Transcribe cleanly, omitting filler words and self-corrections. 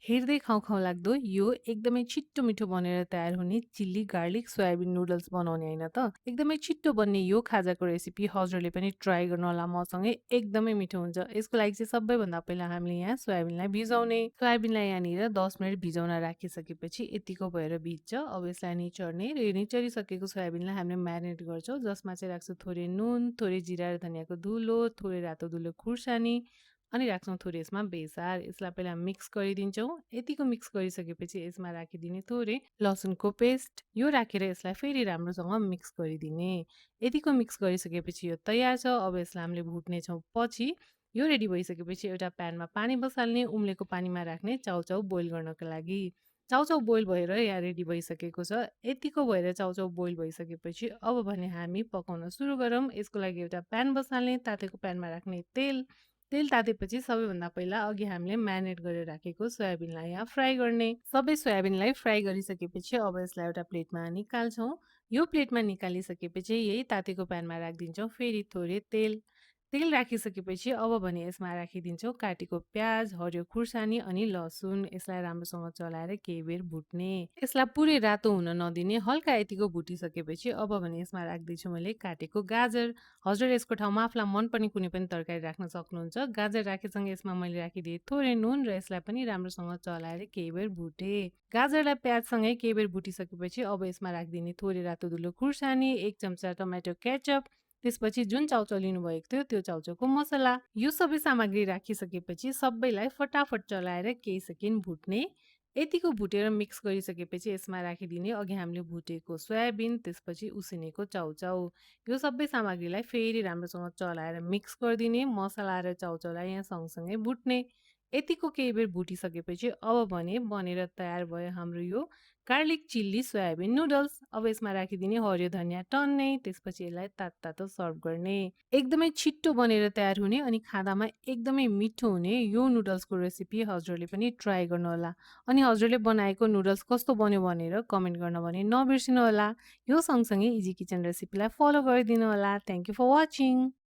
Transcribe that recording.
हेर्दै खाउँ-खाउँ लाग्दो यो एकदमै छिट्टो मिठो बनेर तयार हुने चिल्ली गार्लिक सोयाबिन नुडल्स बनाउने होइन त। एकदमै छिट्टो बन्ने यो खाजाको रेसिपी हजुरले पनि ट्राई गर्नुहोला मसँगै एकदमै मिठो हुन्छ। यसको लागि चाहिँ सबैभन्दा पहिला हामीले यहाँ सोयाबिनलाई भिजाउने। सोयाबिनलाई यहाँनिर 10 मिनट भिजाउन राखिसकेपछि यतिको भएर भिज्छ। अब यसलाई निचोर्ने र यो निचोरिसकेको सोयाबिनलाई हामीले म्यारिनेट गर्छौँ जसमा चाहिँ राख्छु थोरै नुन, थोरै जिरा र धनियाँको धुलो, थोरै रातो धुलो खुर्सानी अनि राख्छौँ थोरै यसमा बेसार। यसलाई पहिला मिक्स गरिदिन्छौँ। यतिको मिक्स गरिसकेपछि यसमा राखिदिने थोरै लसुनको पेस्ट। यो राखेर यसलाई फेरि राम्रोसँग मिक्स गरिदिने। यतिको मिक्स गरिसकेपछि यो तयार छ। अब यसलाई हामीले भुट्नेछौँ पछि। यो रेडी भइसकेपछि एउटा प्यानमा पानी बसाल्ने, उम्लेको पानीमा राख्ने चाउचाउ बोइल गर्नको लागि। चाउचाउ बोइल भएर यहाँ रेडी भइसकेको छ। यतिको भएर चाउचाउ बोइल भइसकेपछि अब भने हामी पकाउन सुरु गरौँ। यसको लागि एउटा प्यान बसाल्ने, तातेको प्यानमा राख्ने तेल। तेल तातेपछि सबैभन्दा पहिला अघि हामीले म्यारिनेट गरेर राखेको सोयाबिनलाई यहाँ फ्राई गर्ने। सबै सोयाबिनलाई फ्राई गरिसकेपछि अब यसलाई एउटा प्लेटमा निकाल्छौँ। यो प्लेटमा निकालिसकेपछि यही तातेको प्यानमा राखिदिन्छौँ फेरि थोरै तेल। तेल राखिसकेपछि अब भने यसमा राखिदिन्छौँ काटेको प्याज, हरियो खुर्सानी अनि लसुन। यसलाई राम्रोसँग चलाएर केही बेर भुट्ने। यसलाई पुरै रातो हुन नदिने, हल्का यतिको भुटिसकेपछि अब भने यसमा राख्दैछु मैले काटेको गाजर। हजुर यसको ठाउँमा आफूलाई मनपर्ने कुनै पनि तरकारी राख्न सक्नुहुन्छ। गाजर राखेसँगै यसमा मैले राखिदिएँ थोरै नुन र यसलाई पनि राम्रोसँग चलाएर केही बेर भुटेँ। गाजरलाई प्याजसँगै केही बेर भुटिसकेपछि अब यसमा राखिदिने थोरै रातो धुलो खुर्सानी, 1 चम्चा टमाटो केचअप, त्यसपछि जुन चाउचाउ लिनुभएको थियो त्यो चाउचाउको मसला। यो सबै सामग्री राखिसकेपछि सबैलाई फटाफट चलाएर केही सेकेन्ड भुट्ने। यतिको भुटेर मिक्स गरिसकेपछि यसमा राखिदिने अघि हामीले भुटेको सोयाबिन, त्यसपछि उसिनेको चाउचाउ। यो सबै सामग्रीलाई फेरि राम्रोसँग चलाएर मिक्स गरिदिने, मसला र चाउचाउलाई यहाँ सँगसँगै भुट्ने। यतिको केही बेर भुटिसकेपछि अब भने बनेर तयार भयो हाम्रो यो गार्लिक चिल्ली सोयाबिन नुडल्स। अब यसमा राखिदिने हरियो धनियाँ टन्नै, त्यसपछि यसलाई तातो सर्भ गर्ने। एकदमै छिट्टो बनेर तयार हुने अनि खाँदामा एकदमै मिठो हुने यो नुडल्सको रेसिपी हजुरले पनि ट्राई गर्नुहोला। अनि हजुरले बनाएको नुडल्स कस्तो बन्यो भनेर कमेन्ट गर्न भने नबिर्सिनुहोला। यो सँगसँगै इजी किचन रेसिपीलाई फलो गरिदिनुहोला। Thank you for watching.